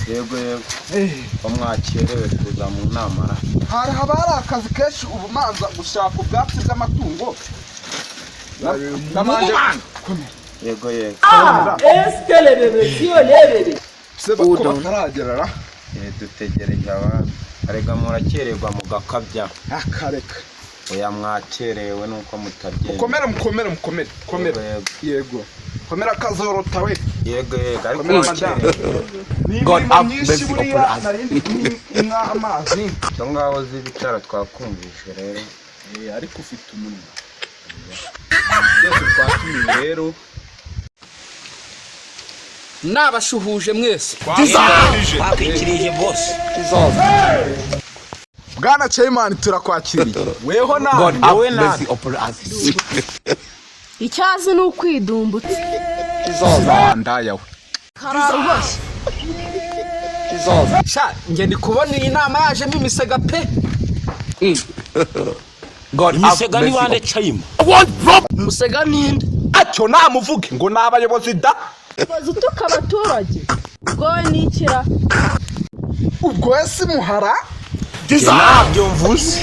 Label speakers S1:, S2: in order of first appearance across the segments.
S1: Yego yego, ko mwakerewe kuza mu nama ra?
S2: Hari haba hari akazi kenshi, ubu manza gushaka ubwatsi bw'amatungo. Nabanje
S1: Yego yego.
S2: Se ko bataragera ra?
S1: Dutegereje abandi, arega murakererwa mugakabya.
S2: Akareka.
S1: Oya, mwakerewe nuko mutabyemera.
S2: Mukomere, mukomere, mukomere, komera.
S1: Yego.
S2: Yego, komera, kazorota we.
S1: Yego yego, ariko
S2: Komera, madamu.
S1: murakerewe.
S2: Ni
S3: God
S2: imirimo
S3: have
S2: myinshi
S3: mercy
S2: buriya
S3: upon us.
S2: Narindi kunywa amazi.
S1: Icyo ngaho z'ibicara twakumvishe rero.
S2: Ariko ufite umunwa. Twese twatumiwe rero.
S4: Nabashuhuje mwese.
S5: Twakwikirije bose.
S2: Bwana Chairman, turakwakiriye weho na
S3: God have
S1: Wowe nani?
S3: mercy upon us.
S6: Icyazi ni ukwidumbutsa.
S2: Ndaya we.
S6: Karara uboshye.
S4: Sha, njye ndi kubona iyi nama yajemo imisega pe.
S3: God have
S5: Imisega ni
S3: mercy
S5: bande,
S3: upon
S5: Chayima?
S6: Umusega ninde?
S2: Atyo namuvuge ngo ni abayobozi da.
S6: Ubaza utuka abaturage, ubwo we nikira.
S2: Ubwo we si muhara.
S5: Ntabyo mvuze.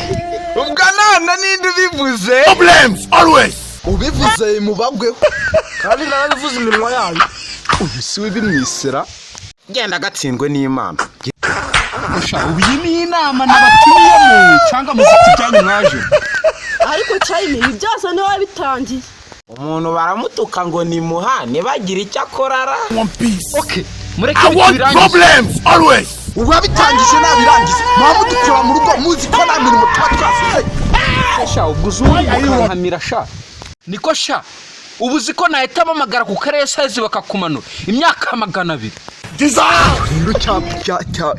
S2: Ubwo none ninde ubivuze?
S3: Problems always.
S2: Ubivuze mubagweho.
S4: Kandi narabivuze iminwa yayo.
S2: Uyu si we bimwisira.
S1: Genda gatsindwe n'Imana.
S4: Sha, ubu iyi ni inama nabatumiyemo cyangwa mufite ibyanyu mwaje?
S6: Ariko Chayimi, ibi byose niwe wabitangiye.
S1: Umuntu baramutuka ngo ni muha, ntibagire icyo akora ra.
S3: One peace.
S4: Okay, mureke
S3: I want
S4: tubirangize.
S3: problems always.
S2: Uwabitangije nabirangiza, muba mudukura mu rugo muzi ko nta mirimo tuba twasize.
S4: Sha, ubwo uzungu ukankamira sha, niko sha, ubu uzi ko nahita mpamagara ku karere sayizi bakakumanura imyaka 200?
S2: Rero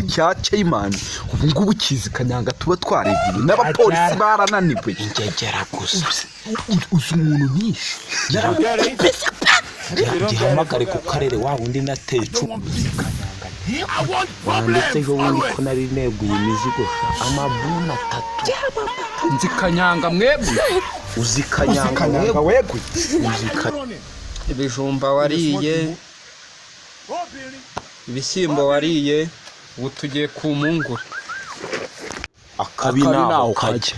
S2: cya Chairman ubu ngubu kizi kanyanga tuba twaregiye n'abapolisi barananiwe.
S5: Ingegera gusa.
S2: Uzi umuntu nyinshi.
S5: Gihamagare ku karere wa wundi nateye icumu.
S3: I want
S5: Ndetse
S3: problems
S5: ejo bundi
S3: always.
S5: ko nari neguye imizigo sha, amabuni atatu.
S4: Nzi kanyanga mwebwe.
S5: Uzi kanyanga?
S2: Kanyanga weguye.
S4: Ibijumba wariye, ibishyimbo wariye, ubu tugiye ku mpungure.
S5: Akabi naho kajya.